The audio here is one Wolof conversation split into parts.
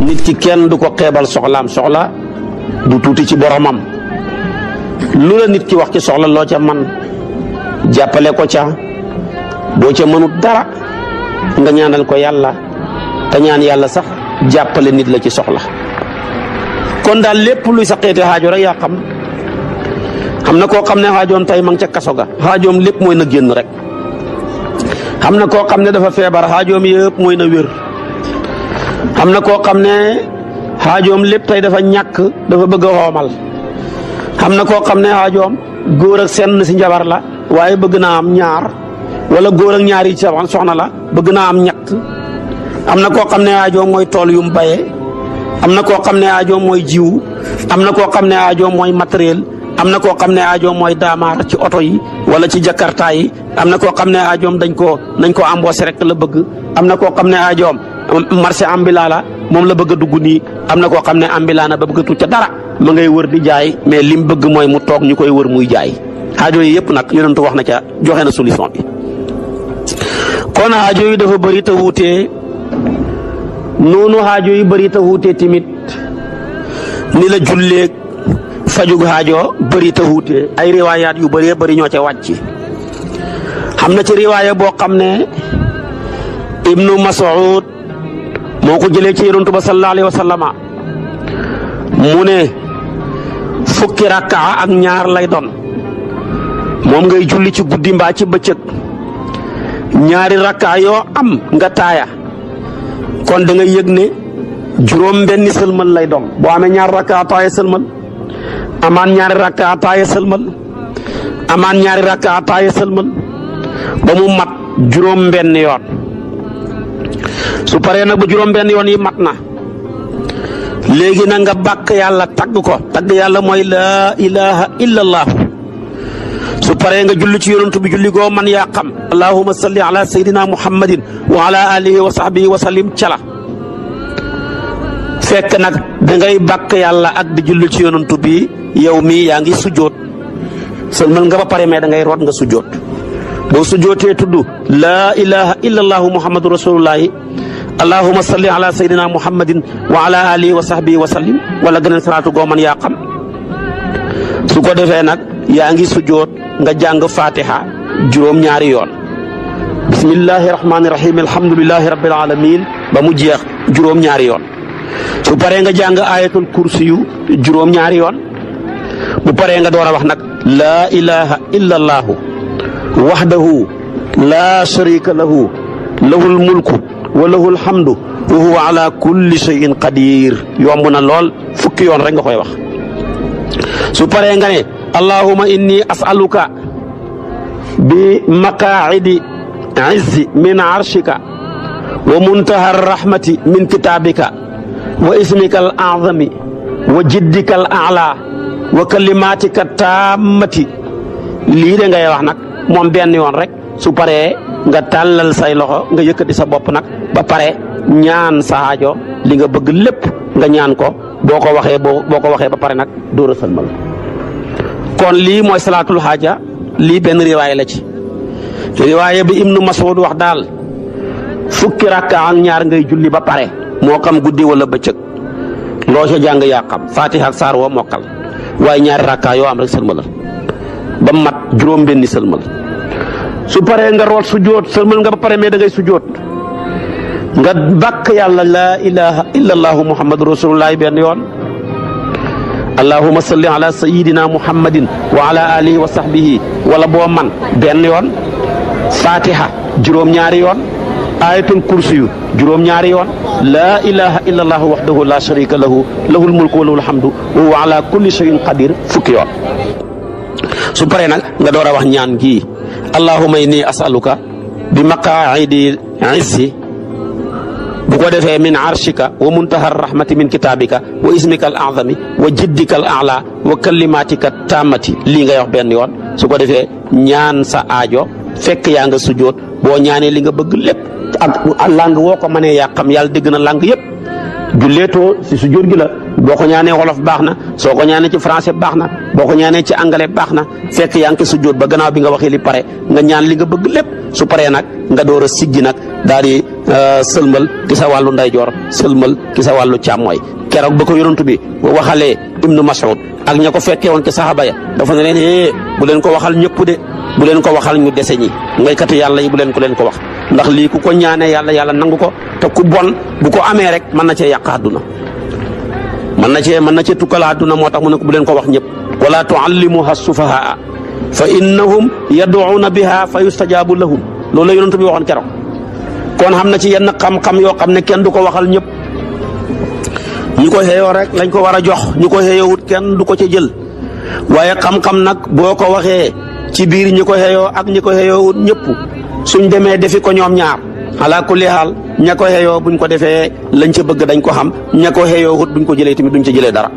nit ki kenn du ko xeebal soxlaam. soxla du tuuti ci boromam. lu la nit ki wax ci soxla loo ca man jàppale ko ca, boo ca mënut dara nga ñaanal ko yàlla te ñaan yàlla sax jàppale nit la ci soxla. kon daal lépp luy sa xeeti xaajo rek yaa xam na koo xam ne xaajoom tey ma ngi ca kaso ga, xaajoom lépp mooy na génn rek. xam na koo xam ne dafa feebar, xaajoom yëpp mooy na wér. xam na koo xam ne xaajoom lépp tey dafa ñàkk, dafa bëgg a xoomal. xam na koo xam ne xaajoom góor ak senn si njabar la waaye bëgg naa am ñaar, wala góor ak ñaar yi soxna la bëgg naa am ñett. am na koo xam ne xaajoom mooy tool yu mu bayee. am na koo xam ne xaajoom mooy jiwu. am na koo xam ne xaajoom mooy matériel. am na koo xam ne aajoom mooy daamaar ci oto yi wala ci jakarta yi. am na koo xam ne aajoom nañ ko embauché rek la bëgg. am na koo xam ne aajoom marché ambulant la moom la bëgg a dugg nii. am na koo xam ne ambulant na ba bëgg a tuut ca dara ma ngay wër di jaay, mais lim bëgg mooy mu toog ñu koy wër muy jaay. aajo yi yëpp nag yonentu wax na ca, joxe na solution bi. kon aajo yi dafa bëri te wuutee noonu aajo yi bëri te wuutee tamit ni la julleeg fajug aajo bëri te wuutee ay riwaayaat yu bëree bëri ñoo ca wàcc. xam na ci riwaaya boo xam ne Ibnu Mas'ud moo ko jëlee ci yonent ba sallallahu alayhi wa sallama mu ne fukki rakkaa ak ñaar lay doon moom ngay julli ci guddi mbaa ci bëccëg. ñaari rakkaa yoo am nga taaya kon da nga yëg ne juróom benni sëlmal lay doon. boo amee ñaari rakkaa taaya sëlmal, amaan ñaari rakkaa taaya sëlmal, amaan ñaari rakkaa taaya sëlmal ba mu mat juróom benn yoon. su paree nag ba juróom benn yoon yi mat na léegi na nga bàkk yàlla tagg ko. tagg yàlla mooy laa ilaha illallah. su paree nga julli ci yonantu bi julli goo man yaa xam. allahumma salli ala sayyidina muhammadin wa ala alihi wa sahbihi wa sallim cala. fekk nag da ngay bàkk yàlla ak di julli ci yonantu bi yow mii yaa ngi sujjoot sëlmal nga ba pare mais da ngay root nga sujjoot. boo sujjootee tudd laa ilaha illallah muhammadu rasulullahi allahumma salli ala sayyidina muhammadin wa ala alihi wa sahbihi wa sallim wala gëneen salaatu goo man yaa xam. su ko defee nag yaa ngi sujjoot nga jàng fatiha juróom ñaari yoon. bismillahi rahmaani rahim alhamdulillahi rabbil alamin ba mu jeex juróom ñaari yoon. su paree nga jàng ayatul kursi yu juróom ñaari yoon. bu paree nga door a wax nag laa ilaha illallahu wahdahu laa sharika lahu lahul mulku wa lahul hamdu wa huwa ala kulli shay'in qadir. yomb na lool, fukki yoon rek nga koy wax. su paree nga ne allahumma inni as'aluka bi maqaa'idi izzi min arshika wa muntaha rahmati min kitabika wa ismika al a'zami wa jiddika al a'la wa kalimatika tammati. lii de ngay wax nag moom benn yoon rek. su paree nga tàllal say loxo nga yëkkati sa bopp nag ba pare ñaan sa aajo li nga bëgg lépp nga ñaan ko. boo ko waxee ba pare nag dóor a sëlmal. kon lii mooy salaatul xaaja. lii benn riwaaya la ci. riwaaya bi Ibnu Mas'ud wax daal fukki rakka ak ñaar ngay julli ba pare moo xam guddi wala bëccëg. loo ca jàng yaa xam Faatiha ak saar woo mokkal waaye ñaari rakka yoo am rek sëlmalal ba mat juróom benni sëlmal. su paree nga root sujjóot sëlmal nga ba pare mais da ngay sujjóot nga bàkk yàlla laa ilaha illallahu muhammadu rasulullahi benn yoon. allahumma salli ala sayyidina muhammadin wa ala alihi wa sahbihi wala boo man benn yoon. fatiha juróom ñaari yoon. ayatul kursi yu juróom ñaari yoon. laa ilaha illallahu wahdahu la sharika lahu lahul mulku wa lahul hamdu wa huwa ala kulli shay'in qadir fukki yoon. su paree nag nga door a wax ñaan gii allahumma inni as'aluka bi maqaa'idi izzi bu ko defee min arshika wa muntaha rahmati min kitabika wa ismika al a'zami wa jiddika al a'la wa kalimatika tammati. lii ngay wax benn yoon. su ko defee ñaan sa aajo fekk yaa nga sujjoot. boo ñaanee li nga bëgg lépp ak langue woo ko mënee yaa xam yàlla dégg na langue yëpp. julleetoo si sujjoot gi la. boo ko ñaanee wolof baax na, soo ko ñaanee ci français baax na, boo ko ñaanee ci anglais baax na. fekk yaa ngi sujjoot ba gannaaw bi nga waxee li pare nga ñaan li nga bëgg lépp. su paree nag nga door a siggi nag daal di sëlmal ci sa wàllu ndeyjoor sëlmal ci sa wàllu càmmooy. keroog ba ko yonent bi waxalee Ibnu Mas'ud ak ña ko fekkee woon ci saxaaba ya dafa ne leen bu leen ko waxal ñëpp de bu leen ko waxal ñu dese ñi ngaykatu yàlla yi bu leen ko wax ndax lii ku ko ñaanee yàlla nangu ko te ku bon bu ko amee rek mën na cee yàq àdduna mën na cee tukkal àdduna moo tax mu ne ko bu leen ko wax ñëpp wala tuallimuha sufahaa fa innahum yad'una biha fa yustajaabu lahum loolu la yonent bi waxoon keroog kon xam na ci yenn xam-xam yoo xam ne kenn du ko waxal ñëpp ñu ko xeeyoo rek lañ ko war a jox ñu ko xeeyoowut kenn du ko ca jël waaye xam-xam nag boo ko waxee ci biir ñi ko xeeyoo ak ñi ko xeeyoowut ñëpp suñ demee defi ko ñoom ñaar ala kulli haal ña ko xeeyoo buñ ko defee lañ ca bëgg dañ ko xam ña ko xeeyoowut buñ ko jëlee tamit duñ ca jëlee dara.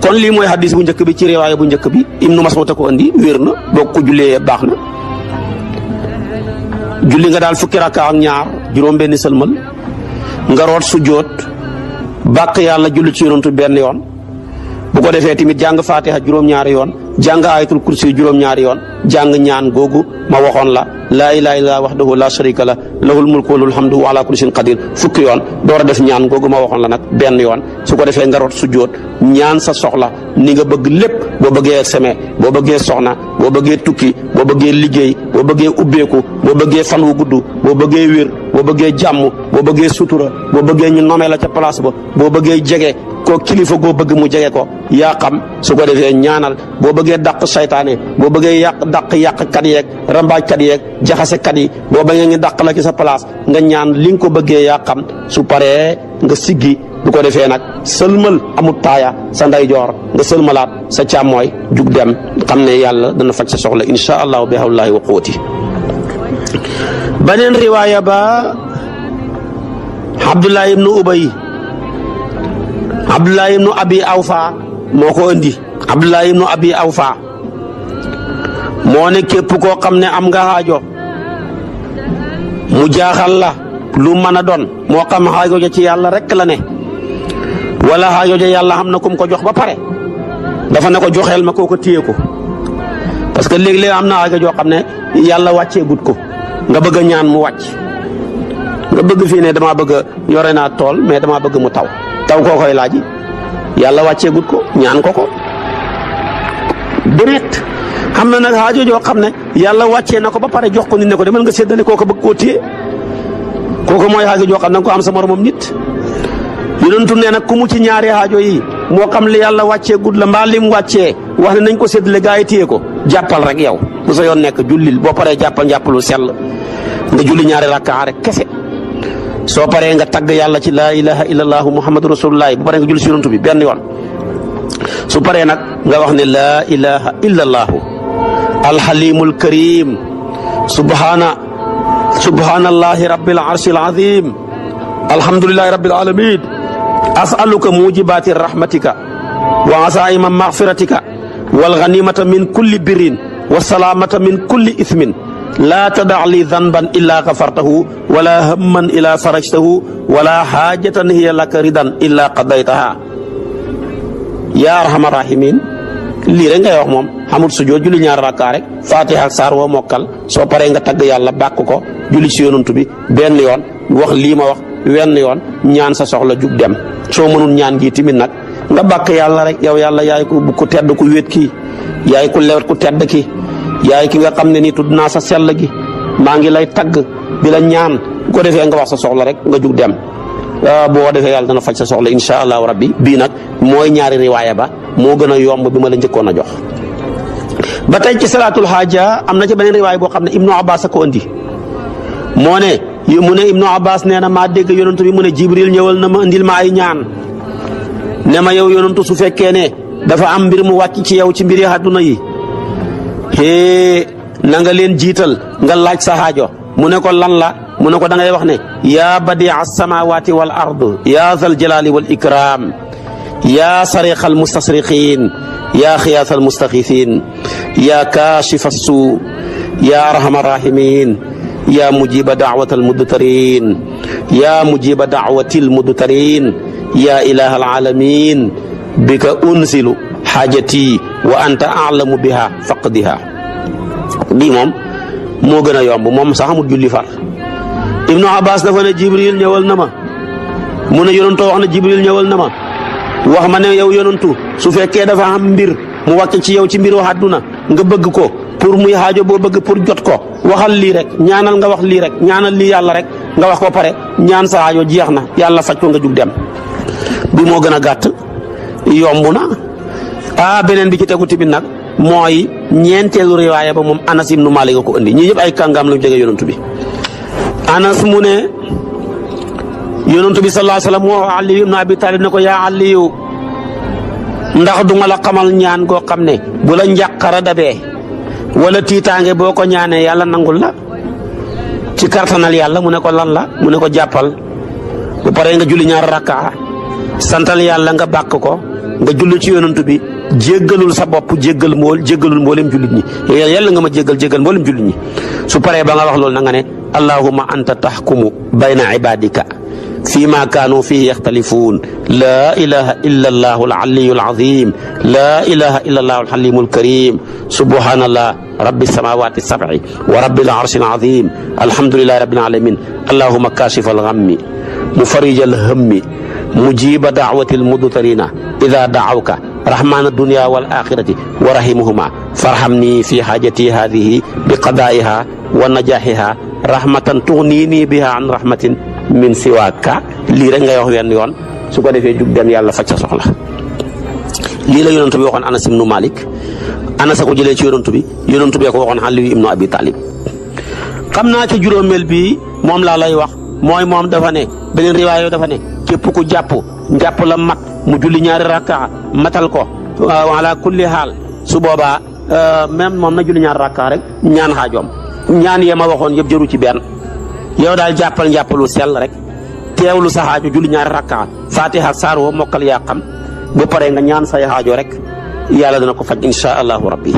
kon lii mooy hadis bu njëkk bi ci riwaaya bu njëkk bi Ibnu Mas'ud a ko andi wér na boo ko jullee baax na julli nga daal fukki rakka ak ñaar juróom-benni sëlmal nga root sujjóot bàq yàlla julli ci yonantu benn yoon bu ko defee tamit jàng faatiha juróom-ñaari yoon jàng ayatul kursi juróom-ñaari yoon jàng ñaan googu ma waxoon la laa ilaaha illallaah wahdahu laa sharika lah lahul mulku wa lahul hamdu wa alaa kulli shay'in qadiir fukki yoon door a def ñaan googu ma waxoon la nag benn yoon su ko defee nga root sujjóot ñaan sa soxla ni nga bëgg lépp boo bëggee seme boo bëggee soxna boo bëggee tukki boo bëggee liggéey boo bëggee ubbeeku boo bëggee fan wu gudd boo bëggee wér boo bëggee jàmm boo bëggee sutura boo bëggee ñu nomee la ca place ba boo bëggee jege ko kilifa goo bëgg mu jege ko yaa xam su ko defee ñaanal boo bëggee dàq saytaane boo bëggee yàqkat yeeg rambaajkat yeeg jaxasekat yi boo bëggee ngi dàq la ci sa place nga ñaan li nga ko bëggee yaa xam su paree nga siggi bu ko defee nag sëlmal amut taaya sa ndeyjoor nga sëlmalaat sa càmmooy jug dem xam ne yàlla dana faj sa soxla insha allahu bi hawlillahi wa quwwati. beneen riwaaya ba Abdullah ibnu Ubay Abdullah ibnu Abi Awfa moo ko indi Abdullah ibnu Abi Awfa moo ne képp koo xam ne am nga xaajo mu jaaxal la lu mën a doon moo xam xaajo ja ci yàlla rek la ne wala xaajo ja yàlla xam na kum ko jox ba pare dafa ne ko joxeel ma koo ko téye ko parce que léeg-léeg am na xaajo joo xam ne yàlla wàccee gut ko nga bëgg a ñaan mu wàcc nga bëgg fii ne damaa bëgg yore naa tool mais damaa bëgg mu taw koo koy laaj yàlla wàccee gut ko ñaan ko direct xam na nag xaajo joo xam ne yàlla wàccee na ko ba pare jox ko nit ne ko demal nga séddale kooku bëgg koo téye kooku mooy xaajo joo xam ne nga ko am sa moromam nit yonentu nee nag ku mu ci ñaari xaajo yi moo xam li yàlla wàccee gut la mbaa lim wàccee wax ne nañ ko séddale gaa yi téye ko jàppal rek yow bu sa yoon nekk jullil boo paree jàppalu sell nga julli ñaari rakkaa rek kese soo paree nga tagg yàlla ci laa ilaha illallahu muhammadu rasulullah bu paree nga julli si yonent bi benn yoon su paree nag nga wax ne laa ilaha illallahu alhalimul karim subhanallahi rabbil arshil azim alhamdulillahi rabbil alamin as'aluka mujibati rahmatika wa azaima maghfiratika wal ghanimata min kulli birrin wa salamata min kulli ithmin laa tadaa li danban illa gafartahu wala hamman illa farajtahu wala haajatan hiya laka ridan illa qadaytaha yaa arhamar rahimin lii rek ngay wax moom xamul sujjóot julli ñaar rakkaa rek fatiha ak saar woo mokkal soo paree nga tagg yàlla bàkk ko julli ci yonantu bi benn yoon wax lii ma wax wenn yoon ñaan sa soxla jug dem soo mënul ñaan gi timit nag nga bàkk yàlla rek yow yàlla yaay ku tedd ku wéet kii yaay ku lewet ku tedd ki yaay ki nga xam ne nii tudd naa sa sell gi maa ngi lay tagg di la ñaan bu ko defee nga wax sa soxla rek nga jug dem boo defee yàlla dana faj sa soxla insha allahu rabbi bii nag mooy ñaari riwaaya ba moo gën a yomb bi ma la njëkkoon a jox. ba tey ci salaatul haaja am na ci beneen riwaaya boo xam ne Ibnu Abbas a ko andi mu ne Ibnu Abbas nee na maa dégg yonantu bi mu ne Jibril ñëwal na ma andil ma ay ñaan ne ma yow yonantu su fekkee ne dafa am mbir mu wàcc ci yow ci mbiri àdduna yi na nga leen jiital nga laaj sa xaajo mu ne ko lan la mu ne ko da ngay wax ne yaa badia samawati wal ard yaa zal jalali wal ikram yaa sariqa al mustasriqin yaa xiyaas al mustaxisin yaa kaashifa suu yaa arhamar rahimin yaa mujiba daawata al mudtarin yaa mujiba daawati al mudtarin yaa ilaha al alamin bika unsilu xaajati wa anta alamu biha faqdiha bii moom moo gën a yomb moom sax amul julli far Ibnu Abbas dafa ne Jibril ñëwal na ma mu ne yonantoo wax na Jibril ñëwal na ma wax ma ne yow yonantu su fekkee dafa am mbir mu wàcc ci yow ci mbiru àdduna nga bëgg ko pour muy xaajo boo bëgg pour jot ko waxal lii rek ñaanal nga wax lii rek ñaanal lii yàlla rek nga wax ko pare ñaan sa xaajo jeex na yàlla faj ko nga jug dem bi moo gën a gàtt yomb na beneen bi ci tegu tamit nag mooy ñeenteelu riwaaya ba moom Anas ibnu Maalik ko indi ñii ñëpp ay kàngaam lañu jege yonantu bi Anas mu ne yonantu bi sallallahu alayhi wa sallam moo Aliyu ibnu Abi Talib ne ko yaa Aliyu ndax du nga la xamal ñaan goo xam ne bu la njàqara dabee wala tiitaange boo ko ñaanee yàlla nangul la ci kartanal yàlla mu ne ko lan la mu ne ko jàppal bu paree nga julli ñaar rakkaa santal yàlla nga bàkk ko nga julli ci yonantu bi jéggalul sa bopp jéggalul mboolem jullit ñi yàlla nga ma jéggal mboolem jullit ñi su paree ba nga wax loolu na nga ne allahumma anta tahkumu bayna ibadika fi ma kaanu fihi yaxtalifuun laa ilaha illa allahu alaliyu alazim laa ilaha illa allahu alxalimu alkarim subhanallah rabbi samawati sab'i wa rabbil arshi alazim alhamdulillahi rabbil alamin allahumma kashifa alghammi mufarrija alhammi mujiba da'wati almudtarina idha da'awka rahman ad-dunya wal akhirati wa rahimuhuma farhamni fi hajati hadhihi biqada'iha wa najahiha rahmatan tughnini biha an rahmatin min siwaaka lii rek ngay wax wenn yoon su ko defee jug dem yàlla faj sa soxla lii la yonantu bi waxoon Anas ibnu Malik Anas a ko jëlee ci yonantu bi ko waxoon Ali ibnu Abi Talib xam naa ci juróomeel bi moom laa lay wax mooy moom dafa ne beneen riwaaya dafa ne képp ku njàpp la mat mu julli ñaari rakka matal ko ala kulli haal su boobaa même moom na julli ñaari rakka rek ñaan xaajoom ñaan yee ma waxoon yëpp jëru ci benn yow daal jàppalu sell rek teewlu sa xaajo julli ñaari rakka fatiha ak saar woo mokkal yaa xam bu paree nga ñaan say xaajo rek yàlla dana ko faj insha allahu rabbi